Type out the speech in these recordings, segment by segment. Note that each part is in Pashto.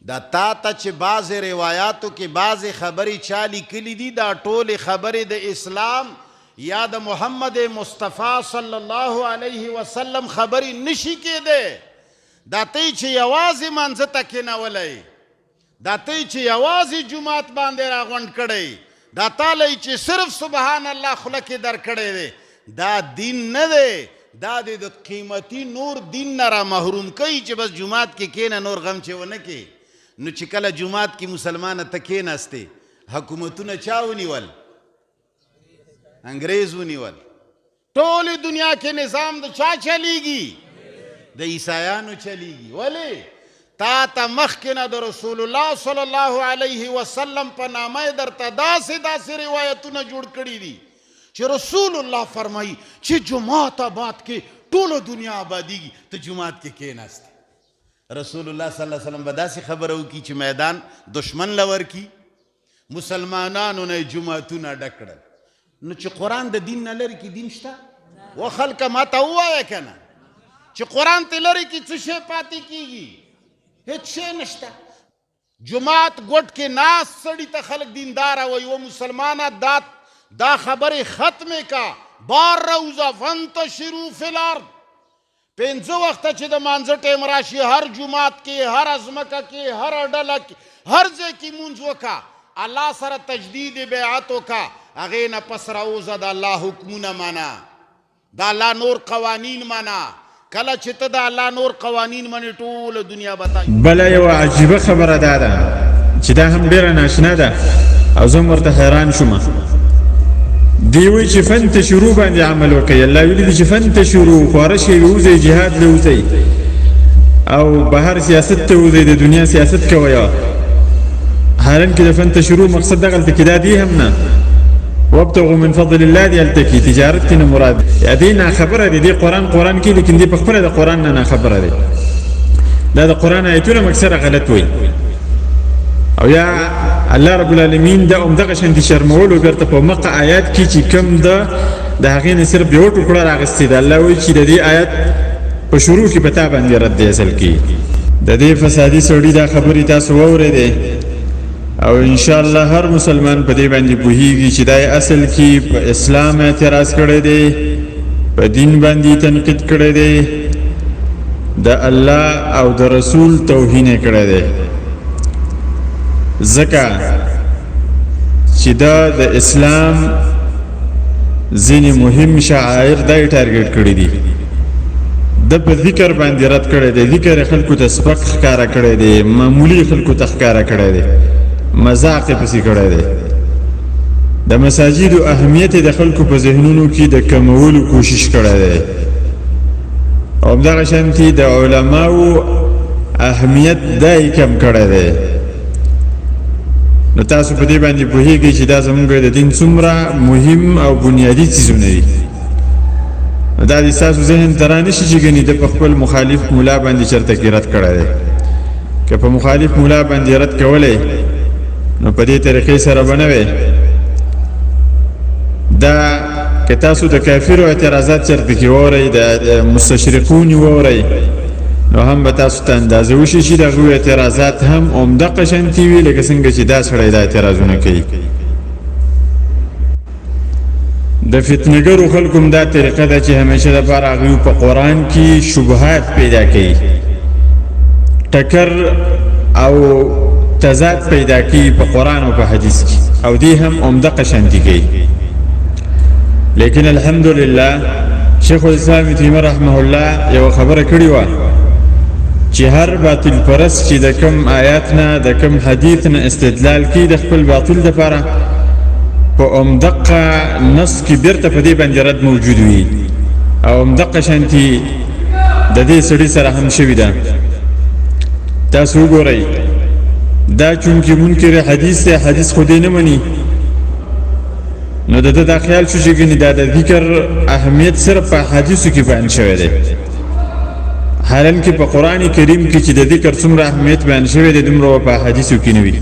دا تا ته چې بعضې روایاتو کې بعضې خبرې چا لیکلي دي، دا ټولې خبرې د اسلام یا د محمد مصطفی صلی الله علیه وسلم خبرې نشي کېدی. دا ته یې چې یوازې مانځه ته کېنولی، دا ته یې چې یوازې جومات باندې راغونډ کړی، دا تاله یې چې صرف سبحان الله خوله کې درکړی دی، دا دین نه دی. دا دې د قیمتي نور دین نه را محروم کوي چې بس جومات کې کېنه، نور غم چې ونه کې. نو چې کله جومات کې مسلمانه ته کېناستې، حکومتونه چا ونیول؟ انګرېز ونیول. ټولې دنیا کې نظام د چا چلیږي؟ د عیسایانو چلیږي. ولې؟ تا ته مخکې نه د رسول الله صلی الله علیه وسلم په نامه یې درته داسې داسې روایتونه جوړ کړي دي چې رسول الله فرمایي چې جومات آباد کې ټوله دنیا آبادیږي، ته جومات کې کېناستې. رسول الله صلی الله علیه وسلم به داسې خبره وکړي چې میدان دشمن له ورکړي، مسلمانانو نه یې جوماتونه ډک کړل. نو چې قرآن د دین نه لرې کې دین شته؟ و خلکه ما ته ووایه که نه چې قرآن ته لرې کې څه شی پاتې کېږي؟ هېڅ شی نشته. جومات ګوټ کې ناست سړي ته خلک دینداره وایي، و مسلمانه دا دا خبرې ختمې کا، بار راوځه، فانتشرو فی الارض. پنځه وخته چې د مانځه ټایم راشي، هر جومات کې، هره ځمکه کې، هره ډله کې، هر ځای کې مونځ وکړه، الله سره تجدید بیعت وکړه، هغې نه پس راوځه، د الله حکمونه منه، د الله نور قوانین منه. کله چې ته د الله نور قوانین منې، ټوله دنیا به تا. بله یوه عجیبه خبره دا ده چې دا هم ډېره ناشنا ده او زه هم ورته حیران شوم. دی وایي چې فن ته شروع باندې عمل وکړئ. الله ویلي دي چې فن ته شروع، خواره شئ، ووځئ، جهاد له وځئ او بهر سیاست ته وځئ، د دنیا سیاست کوئ. حالان کې د فن ته شروع مقصد دغلته کې دا دی هم نه، وابتغوا من فضل الله دی، هلته کې تجارت کې نه مراد یا دی. ناخبره دی، دی قرآن قرآن کې، لیکن دی په خپله د قرآن نه ناخبره دی. دا د قرآن آیتونه اکثره غلط وایي او یا الله رب العالمین د همدغه شانتې شرمولو بیرته په مقه آیات کې چې کوم ده د هغې نه صرف یوه ټوکړه راغستې ده. الله وایي چې د دې آیات په شروع کې په تا باندې رد دی. اصل کې د دې فسادي سړي دا خبرې تاسو واورېدې او انشاءالله هر مسلمان په دې باندې پوهیږي چې دا اصل کې په اسلام اعتراض کړی دی، په دین باندې تنقید کړی دی، د الله او د رسول توهین کړی دی، ځکه چې دا د اسلام ځینې مهم شعائر دا یې ټارګټ کړي دي. د په ذکر باندې رد کړی دی، ذکر خلکو ته سپک ښکاره کړی دی، معمولي خلکو ته ښکاره کړی دی، مذاق یې پسې کړی دی، د مساجدو اهمیت د خلکو په ذهنونو کې د کمولو کوشش کړی دی او همدغه شانتي د علماو اهمیت دا یې کم کړی دی. نو تاسو په دې باندې پوهیږئ چې دا زموږ د دین څومره مهم او بنیادي څیزونه دي. نو دا دې ستاسو ذهن ته رانه شي چې ګنې ده په خپل مخالف ملا باندې چېرته کې رد کړی دی. که په مخالف ملا باندې رد کولی نو په دې طریقې سره به نه وی. دا که تاسو د کافرو اعتراضات چېرته کې واورئ، د مستشرقون واورئ، نو هم به تاسو ته اندازه وشي چې د هغوی اعتراضات هم همدقه شانتي وي لکه څنګه چې دا سړی دا اعتراضونه کوي. د فتنګرو خلکو هم دا طریقه ده چې همیشه دپاره هغوی په قرآن کې شبهات پیدا کوي، ټکر او تضاد پیدا کوي په قرآن او په حدیث کې، او دی هم همدقه شانتي کوي. لیکن الحمدلله شیخ الاسلام ابن تیمیه رحمه الله یوه خبره کړې وه چې هر باطل پرست چې د کوم آیات نه د کوم حدیث نه استدلال کوي د خپل باطل دپاره، په همدقه نص کې بیرته په دې باندې رد موجود وي، او همدقه شانتي د دې سړي سره هم شوي ده. تاسو وګورئ، دا چونکې منکر حدیث دی، حدیث خو دې نه مني، نو د ده دا خیال شو چې ګنې دا د ذکر اهمیت صرف په احادیثو کې بیان شوی دی، حالانکه په قرآن کریم کې چې د ذکر څومره اهمیت بیان شوی دی دومره په احادیثو کې نه وي.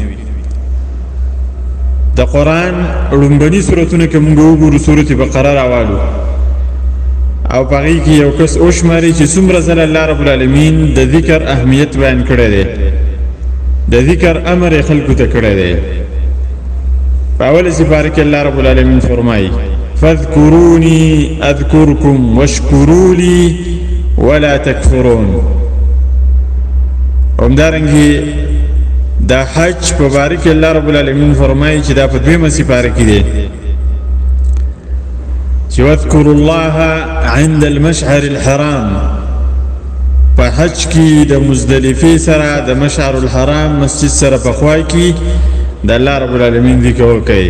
د قرآن ړومبني سورتونه که موږ وګورو، سورت بقره راوالو او په هغې کې یو کس وشماري چې څومره ځله الله رب العالمین د ذکر اهمیت بیان کړی دی، د ذکر امر یې خلکو ته کړی دی. په اوله سپاره کې الله رب العالمین فرمایي فاذكروني اذكركم واشكروا لي ولا تكفرون. همدارنګه د حج په باره کې الله رب العالمین فرمایي چې دا په دویمه سپاره کې دی چې واذکروا الله عند المشعر الحرام. په حج کې د مزدلفې سره د مشعر الحرام مسجد سره په خوا کې د الله رب العالمین ذکر وکړئ.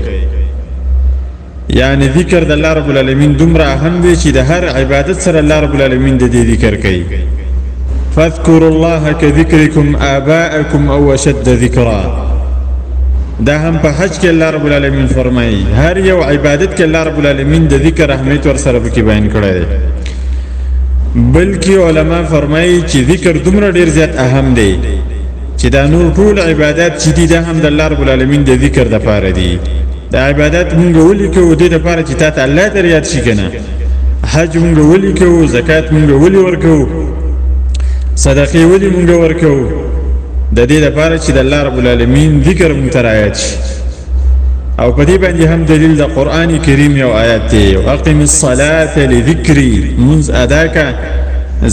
یعنی ذکر د الله رب العالمین دومره اهم دی چې د هر عبادت سره الله رب العالمین د دې ذکر کوي. فاذكروا الله كذكركم آباءكم او اشد ذکرا. دا هم په حج کې الله رب العالمین فرمایي هر یو عبادت کې الله رب العالمین د ذکر اهمیت ورسره پکې بیان کړی دی. بلکې علما فرمایي چې ذکر دومره ډیر زیات اهم دی چې دا نور ټول عبادت چې دي دا هم د الله رب العالمین د ذکر دپاره دي. دا عبادت مونږ ولې کوو؟ دې دپاره چې تا ته الله در یاد شي که نه. حج مونږ ولې کوو؟ زکات مونږ ولې ورکوو؟ صدقې ولې مونږ ورکوو؟ د دې دپاره چې د الله رب العالمین ذکر مونږ ته رایاد شي. او په دې باندې هم دلیل د قرآن کریم یو آیات دی، اقم الصلاة لذکري، مونځ ادا که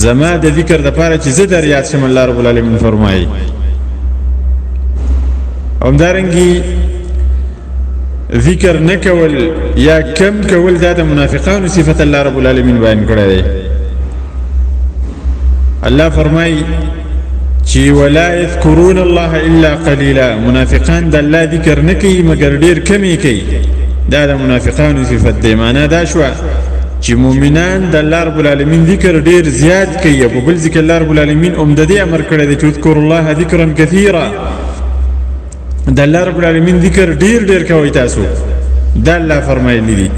زما د ذکر دپاره چې زه در یاد شم، الله رب العالمین فرمایي. همدارنګې ذکر نه کول یا کم کول دا د منافقانو صفت الله رب العالمین بیان کړی دی. الله فرمایي چې ولا یذکرون الله الا قلیلا، منافقان د الله ذکر نه کوي مګر ډیر کم یې کوي. دا د منافقانو صفت دی. معنا دا شوه چې مؤمنان د الله رب العالمین ذکر ډیر زیات کوي. په بل ذکر الله رب العالمین هم د دې امر کړی دی چې اذکروا الله ذکرا کثیرا، د الله رب العالمین ذکر ډیر ډیر کوئ تاسو، دا الله فرمایلی دي.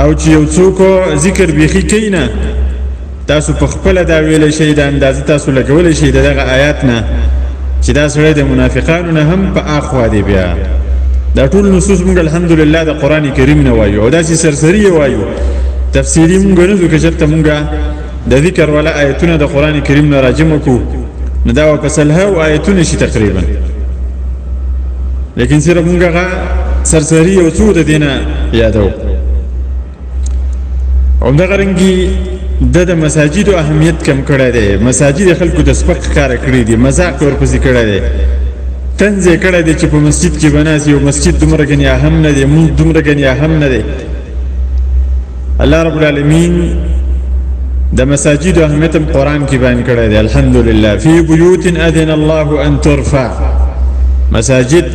او چې یو څوک ذکر بیخي کوي نه، تاسو په خپله دا ویلی شئ، دا اندازه تاسو لګولی شئ د دغه آیات نه چې دا سړی د منافقانو نه هم په اخوا دی. بیا دا ټول نصوص موږ الحمدلله د قرآن کریم نه وایو او داسې سرسري یې وایو، تفصیلي موږ نه ځو. که چېرته موږ د ذکر والا آیتونه د قرآن کریم نه راجمع کړو نو دا به په سلهاو آیتونه شي تقریبا، لیکن صرف موږ هغه سرسري یو څو د دې نه یادو. همدغه رنګي د مساجدو اهمیت کم کړی دی. مساجد خلکو د سپک ښکاره کړي دي، مذاق یې ورپسې کړی دی، طنز یې کړی دی چې په مسجد کې به ناست یو مسجد دومره ګنې اهم نه دی، مونځ دومره ګنې اهم نه دی. الله رب العالمین د مساجد اهمیت هم قرآن کې بیان کړی دی. الحمدلله فی بیوت اذن الله ان ترفع، مساجد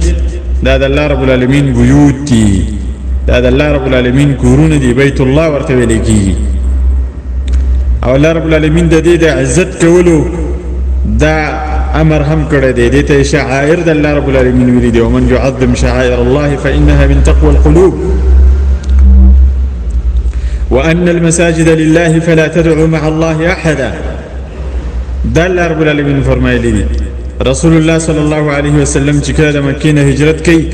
دا د الله رب العالمین بیوت دي، دا د الله رب العالمین کورونه دي، بیت الله ورته ویل کېږي. او الله رب العالمین د دې د عزت کولو دا امر هم کړی دی، دې ته شعائر د الله رب العالمین ویلي دي، ومن يعظم شعائر الله فإنها من تقوى القلوب. وأن المساجد لله فلا تدعوا مع الله أحدا، دا الله رب العالمین فرمایلی دي. رسول الله صلی الله علیه وسلم چې کله د مکې نه هجرت کوي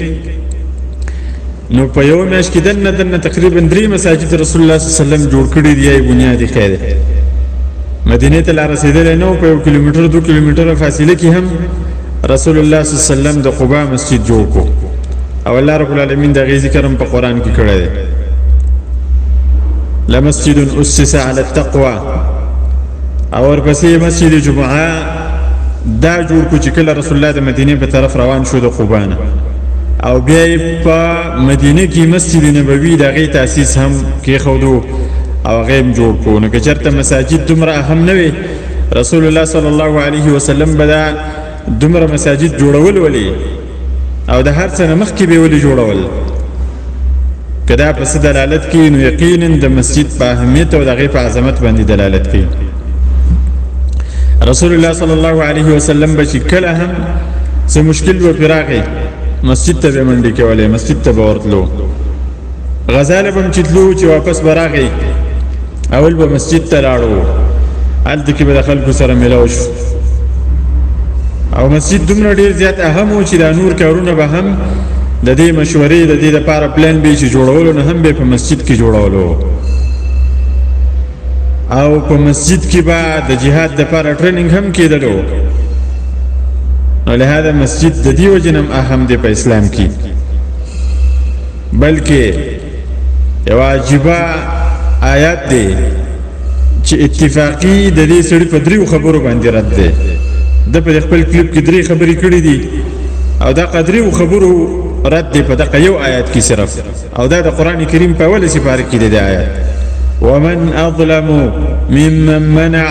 نو په یو میاشت کې دننه دننه تقریبا درې مساجد رسول الله صلی الله علیه وسلم جوړ کړي دي، یې بنیاد یې ښی دی. مدینې ته لا رسېدلی نه و، په یو کیلومتر دوه کیلومتره فاصله کې هم رسول الله صلی الله علیه وسلم د قبا مسجد جوړ کړو او الله رب العالمین د هغې ذکر هم په قرآن کې کړی دی. لمسجد اسس على التقوى، او ورپسې مسجد جمعه دا جوړ کړو چې کله رسول الله د مدینې په طرف روان شو د قبا نه، او بیا یې په مدینه کې مسجد نبوي د هغې تاسیس هم کېښودو او هغه یې هم جوړ کړو. نو که چېرته مساجد دومره اهم نه وي، رسول الله صلی الله علیه وسلم به دا دومره مساجد جوړول ولې او د هر څه نه مخکې به یې ولې جوړول؟ که دا په څه دلالت کوي نو یقینا د مسجد په اهمیت او د هغې په عظمت باندې دلالت کوي. رسول الله صلی الله علیه وسلم به چې کله هم څه مشکل به پرې راغی مسجد ته به منډې کولې، مسجد ته به ورتلو. غزا له به هم چې تلو چې واپس به راغی اول به مسجد ته لاړو، هلته کې به د خلکو سره میلاو شو. او مسجد دومره ډېر زیات اهم و چې دا نور کارونه به هم د دې مشورې د دې لپاره پلان به چې جوړولو نه هم به په مسجد کې جوړولو. او په مسجد کې به د جهاد لپاره ټریننګ هم کېدلو. نو لهذا مسجد د دې وجې نه هم اهم دی په اسلام کې. بلکې یو عجیبه آیات دی چې اتفاقی د دې سړي په دریو خبرو باندې رد دی. د په خپل کلیپ کې درې خبرې کړې دي او دا قدریو خبرو رد دی په دغه یو آیات کې صرف، او دا د قران کریم په اوله سپاره کې دی آیات. ومن اظلم ممن منع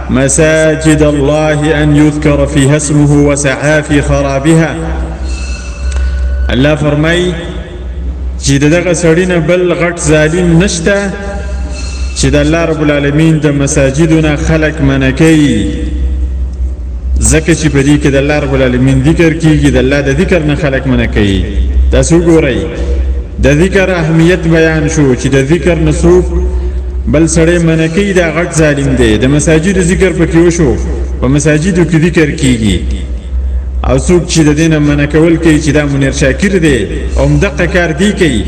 مساجد الله ان يذكر فيها اسمه وسعى في خرابها. الله فرمای چې دغه سړی نه بل غټ ظالم نشته چې د الله رب العالمین د مساجدو نه خلک منع کوي، ځکه چې په دې کې د الله رب العالمین ذکر کیږي، د الله د ذکر نه خلک منع کوي. تاسو وګورئ د ذکر اهمیت بیان شو چې د ذکر نه څوک بل سړی منع کوي دا غټ ظالم دی. د مساجدو ذکر پکې وشو، په مساجدو کې ذکر کیږي، او څوک چې د دې نه منع کول کوي چې دا منیر شاکر دی او همدقه کار دی کوي،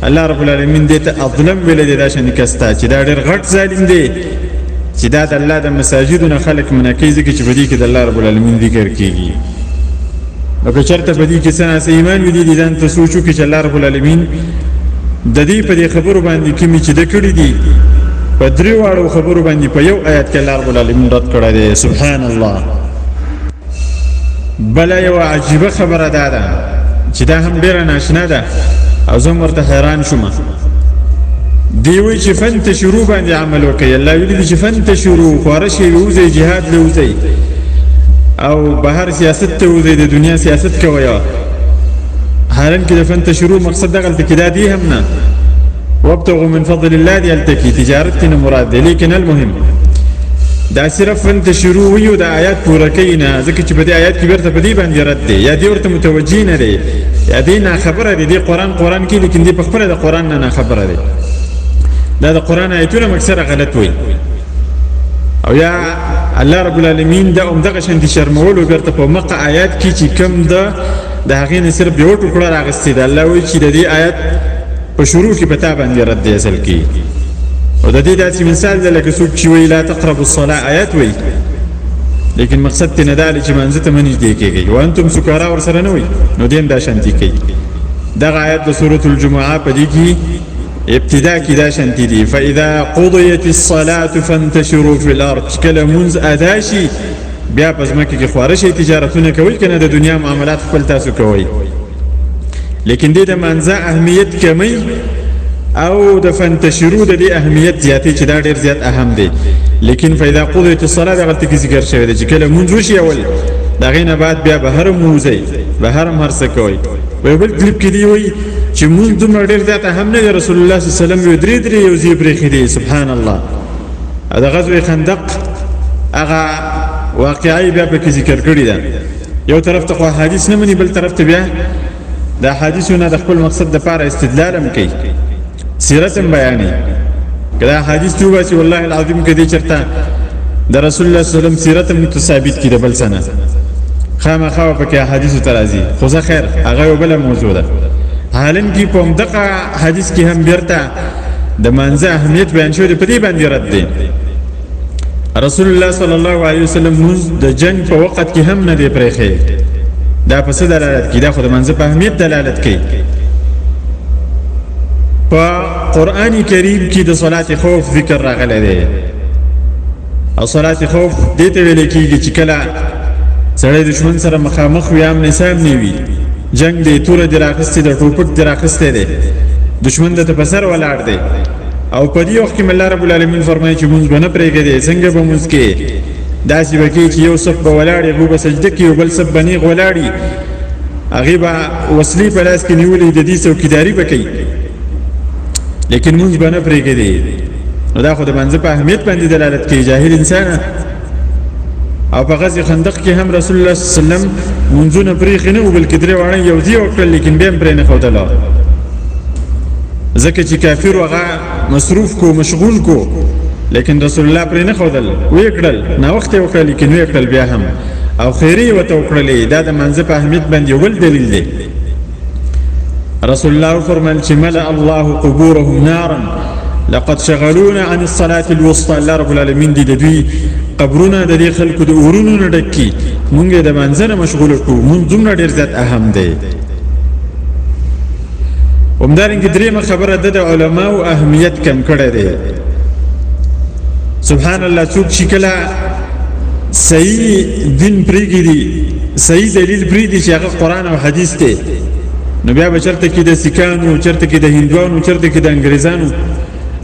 الله رب العالمین دې ته اظلم ویلی دی دا شان کس ته چې دا ډېر غټ ظالم دی چې دا د الله د مساجدو نه خلک منع کوي، ځکه چې په دې کې د الله رب العالمین ذکر کیږي. نو که چېرته په دې کې څه ناڅه ایمان وي، دې ځان ته سوچ وکړي چې الله رب العالمین د دې په دې خبرو باندې کومې چې ده کړي دي په درې واړو خبرو باندې په یو آیات کې الله رب العالمین رد کړی دی. سبحان الله. بله یوه عجیبه خبره دا ده چې دا هم ډېره ناشنا ده او زه هم ورته حیران شوم. دی وایي چې فن ته شروع باندې عمل وکړئ. الله ویلي دي چې فن ته شروع، خواره شئ، ووځئ، جهاد له وځئ او بهر سیاست ته وځئ، د دنیا سیاست کوئ. حالانکه د فن ته شروع مقصد دغلته کې دا دی هم نه، وابتغوا من فضل الله دی، هلته کې تجارت کې نه مراد دی. لیکن المهم دا صرف فن ته شروع وي او دا آیات پوره کوي نه، ځکه چې په دې آیات کې بیرته په دې باندې رد دی، یا دې ورته متوجه نه دی، یا دې ناخبره دی. دې قرآن قرآن کې، لیکن دې په خپله د قرآن نه ناخبره دی. دا د قرآن آیتونه اکثره غلط وایي، او یا الله رب العالمین دا همدغه شان دي شرمولو بیرته په مقه آیات کې چې کوم ده د هغې نه صرف یوه ټوکړه راغستې ده. الله وایي چې د دې آیات په شروع کې په تا باندې رد دی اصل کې. او د دې داسې مثال دی لکه څوک چې وایي لا تقربوا الصلاة آیات وایي، لیکن مقصد ترې نه دا دی چې مانځه ته مه نږدې کېږئ، وانتم سکارا ورسره نه وایي، نو دې هم دا شانتي کوي. دغه آیات د سورة الجمعه په دې کې ابتدا کې دا شانتي دي، فاذا قضیت الصلاة فانتشروا في الارض، چې کله مونځ ادا شي بیا په ځمکه کې خواره شئ، تجارتونه کوئ که نه د دنیا معاملات خپل تاسو کوئ. لیکن دې د مانځه اهمیت کموي او د فانتشرو د دې اهمیت زیاتوي چې دا ډېر زیات اهم دی. لیکن فاذا قضیت الصلاة دغلته کې ذکر شوی دی چې کله مونځ وشي اول د هغې نه بعد بیا بهر هم ووځئ، بهر هم هر څه کوئ. په یو بل کلیپ کې دی وایي چې مونځ دومره ډېر زیات اهم نه دی، رسول الله صلی الله علیه وسلم یو درې درې یو ځای پرېښي دی. سبحان الله. او د غزوې خندق هغه واقعه یې بیا پکې ذکر کړې ده. یو طرف ته خو احادیث نه مني، بل طرف ته بیا د احادیثو نه د خپل مقصد دپاره استدلال هم کوي، سیرت هم بیانوي. که دا احادیث ته وباسي والله العظیم که دې چېرته د رسول الله صلی الله علیه وسلم سیرت هم ثابت کړي د بل څه نه، خامخا به پکې احادیثو ته راځي. خو زه خیر هغه یو بله موضوع ده. حالانکه په همدغه حدیث کې هم بیرته د مانځه اهمیت بیان شوی دی، په دې باندې رد دی. رسول الله صلی الله علیه وسلم مونځ د جنگ په وخت کې هم نه دی پرېښی. دا په څه دلالت کوي؟ دا خو د مانځه په اهمیت دلالت کوي. په قرآن کریم کې د صلات خوف ذکر راغلی دی، او صلات خوف دې ته ویل کېږي چې کله سړی دښمن سره مخامخ وي، آمنې سامنې وي، جنگ دی، توره دې راخیستې ده، ټوپک دې راخیستی دی، دښمن درته په سر ولاړ دی، او په دې وخت کې الله رب العالمین فرمایي چې مونځ به نه پرېږدې. څنګه به مونځ کې؟ داسې به کوي چې یو صف به ولاړ هغه به سجده کوي، او بل صف به نیغ ولاړ وي، هغې به وسلې په لاس کې نیولې، د دې څوکیداري به کوي، لیکن مونځ به نه پرېږدي. نو دا خو د مانځه په اهمیت باندې دلالت کوي، جاهل انسانه. او په غزوې خندق کې هم رسول الله صلی الله علیه وسلم مونځونه پرېښي نه وو، بلکې درې واړه یو ځای وکړل، لیکن بیا هم پرې نه ښودله، ځکه چې کافر هغه مصروف کو، مشغول کو، لیکن رسول الله پرې نه ښودل، ویې کړل، ناوخته یې وکړل، لیکن ویې کړل بیا هم، او خیرې یې ورته وکړلې. دا د مانځه په اهمیت باندې یو بل دلیل دی. رسول الله وفرمایل چې ملأ الله قبورهم نارا لقد شغلونا عن الصلاة الوسطى. الله رب العالمین دې د دوی قبرونه د دې خلکو د اورونو نه ډک کړي. مونږ یې د لمانځه نه مشغول کړو، مونږ دومره ډېر زیات اهم دی. همدارنګه درېیمه خبره ده د علماو اهمیت کم کړی دی. سبحان الله، څوک چې کله صحیح دین پرېږدي، صحیح دلیل پرېږدي چې هغه قرآن او حدیث دی، نو بیا به چېرته کې د سیکانو، چېرته کې د هندوانو، چېرته کې د انګریزانو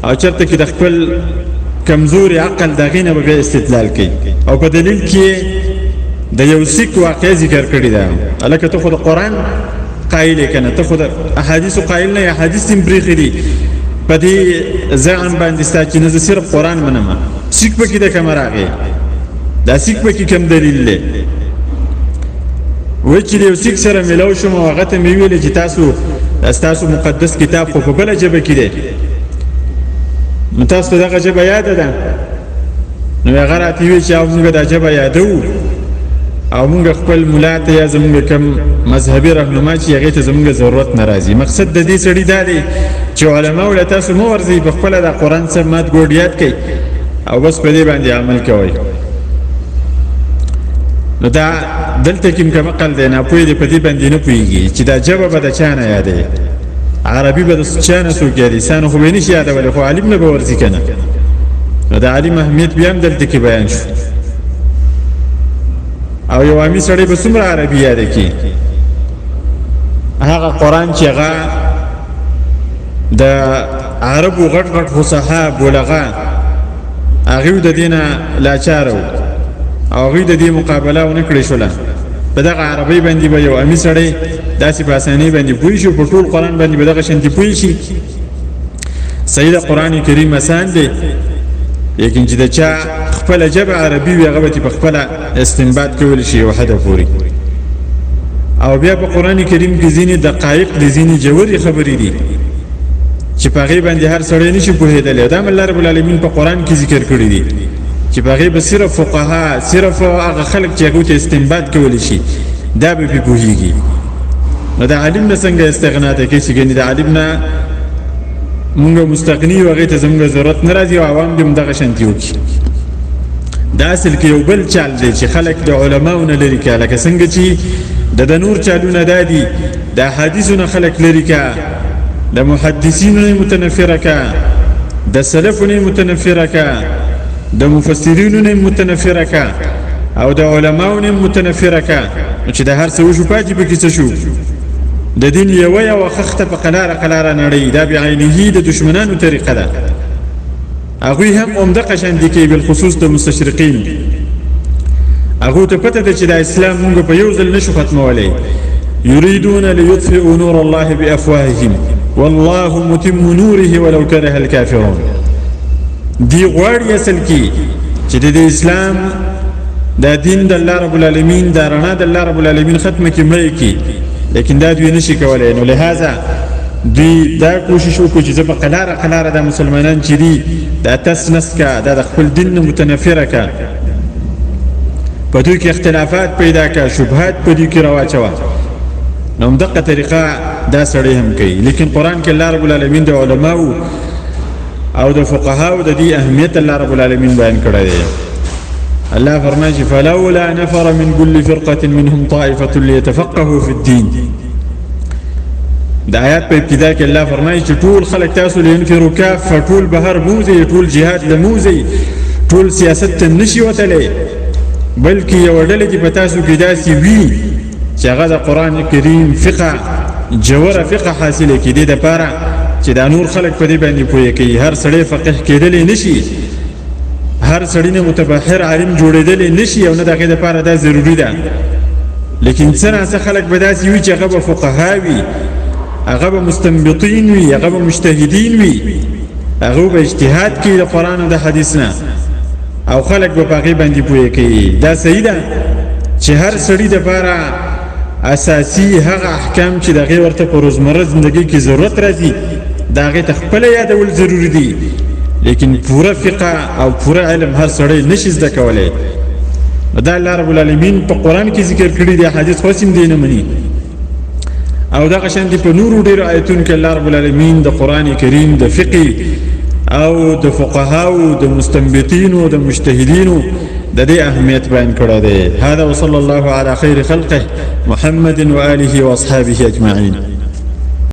او چېرته کې د خپل کمزوري عقل د هغې نه به بیا استدلال کوي. او په دلیل کې د یو سیک واقعه ذکر کړې ده. هلکه ته خو د قرآن قایل یې که نه، ته خو د احادیثو قایل نه یې، احادیث دې هم پرېښي دي په دې زعم باندې ستا چې نه زه صرف قرآن منم. سیک پکې د کومه راغی؟ دا سیک پکې کوم دلیل دی؟ وایي چې د یو سیک سره میلاو شوم او هغه ته مې وویلې چې تاسو ستاسو مقدس کتاب خو په بله ژبه کې دی، نو تاسو ته دغه ژبه یاده ده؟ نو هغه راته وویل چې او موږ دا ژبه یادوو او موږ خپل ملا ته یا زموږ کوم مذهبي رهنما چې هغې ته زموږ ضرورت نه راځي. مقصد د دې سړي دا دی چې علماو له تاسو مه ورځئ، په خپله دا قرآن سم مات ګوډ یاد کړئ او بس په دې باندې عمل کوئ. نو دا دلته کې کوم عقل دی، ناپوهي دی، په دې باندې نه پوهېږي چې دا ژبه به د چا نه یادوي، عربي به د چا نه څوک یادوي، انسان خو به یې نه شي یادولی، خو عالم نه به ورځي که نه. نو د عالم اهمیت بیا هم دلته کې بیان شو. او یو عامي سړی به څومره عربي یاده کړي؟ هغه قرآن چې هغه د عربو غټ غټ فصحا بلغا هغوی د دې نه لاچاره وو او هغوی د دې مقابله ونه کړې شوله. په دغه عربۍ باندې به یو امي سړی داسې په اسانۍ باندې پوه شي، په ټول قرآن باندې به دغه شانتې پوه شي. صحیح ده، قرآن کریم اسان دی، لیکن چې د چا خپله ژبه عربي وي هغه به ترې په خپله استنباط کولی شي یو حده پورې. او بیا په قرآن کریم کې ځینې دقایق دي، ځینې ژورې خبرې دي چې په هغې باندې هر سړی نشي پوهېدلی. دا هم الله رب العالمین په قرآن کې ذکر کړي دي چې په هغې به صرف فقها، صرف هغه خلک چې هغوی ته استنباط کولی شي دا به پرې پوهېږي. نو د عالم نه څنګه استغنا ته کوي چې ګنې د عالم نه مونږ مستغني یو، هغې ته زمونږ ضرورت نه راځي او عوام دې هم دغه شانتې وکړي. دا اصل کې یو بل چال دی چې خلک د علماو نه لرې کړه، لکه څنګه چې د نور چالونه دا دي، د احادیثو نه خلک لرې کړه، د محدثینو نه متنفره کړه، د سلفو نه متنفره کړه، د مفسرینو نه متنفره کړه او د علماو نه متنفره کړه. نو چې د هر څه وشو پاتې پکې څه شو؟ د دین یوه یوه خښته په قلاره قلاره نړۍ، دا بعینه د دشمنانو طریقه ده. هغوی هم همدغه شان دي کوي، بالخصوص د مستشرقین. هغوی ته پته ده چې دا اسلام مونږ په یو ځل نشو ختمولی. یریدون لیطفئوا نور الله بافواههم والله متم نوره ولو کره الکافرون. دی غواړي اصل کې چې د اسلام دا دین د الله رب العالمین دا رڼا د الله رب العالمین ختمه کړي، مړه کړي، لیکن دا دوی نشي کولی. نو لهذا دوی دا کوشش وکړو چې زه په قلاره قلاره دا مسلمانان چې دي دا تس نس کا، دا د خپل دین نه متنفره کا، په دوی کې اختلافات پیدا کا، شبهات په دوی کې راواچوه. نو همدغه طریقه دا سړی هم کوي. لیکن قرآن کې الله رب العالمین د علماو او د فقهاو د دې اهمیت الله رب العالمین بیان کړی دی. الله فرمایي چې فلولا نفر من كل فرقة منهم طائفة ليتفقهوا في الدين. د آیات په ابتدا کې الله فرمایي چې ټول خلک تاسو لینفروا کافه، ټول بهر بوځئ، ټول جهاد له موځئ، ټول سیاست ته نشي وتلی، بلکې یوه ډله دې په تاسو کې داسې وي چې هغه د قرآن کریم فقه، ژوره فقه حاصله کړي، دې دپاره چې دا نور خلک په دې باندې پوه کوي. هر سړی فقه کېدلی نشي، هر سړی نه متبحر عالم جوړېدلی نشي، او نه د هغې دپاره دا ضروري ده. لیکن څه ناڅه خلک به داسې وي چې هغه به فقها وي، هغه به مستنبطین وي، هغه به مجتهدین وي، هغه به اجتهاد کوي د قرآن او د حدیث نه، او خلک به په هغې باندې پوه کوي. دا صحیح ده چې هر سړي دپاره اساسي هغه احکام چې د هغې ورته په روزمره زندګۍ کې ضرورت راځي، د هغې ته خپله یادول ضروري دي، لیکن پوره فقه او پوره علم هر سړی نشي زده کولی. نو دا الله رب العالمین په قرآن کې ذکر کړي دي، احادیث خو هسې هم دی نه مني. او دغه شان دي په نورو ډېرو آیتونو کې الله رب العالمین د قرآن کریم د فقه او د فقهاو د مستنبطینو د مجتهدینو د دې اهمیت بیان کړی دی. هذا وصلى الله على خير خلقه محمد وآله واصحابه اجمعين.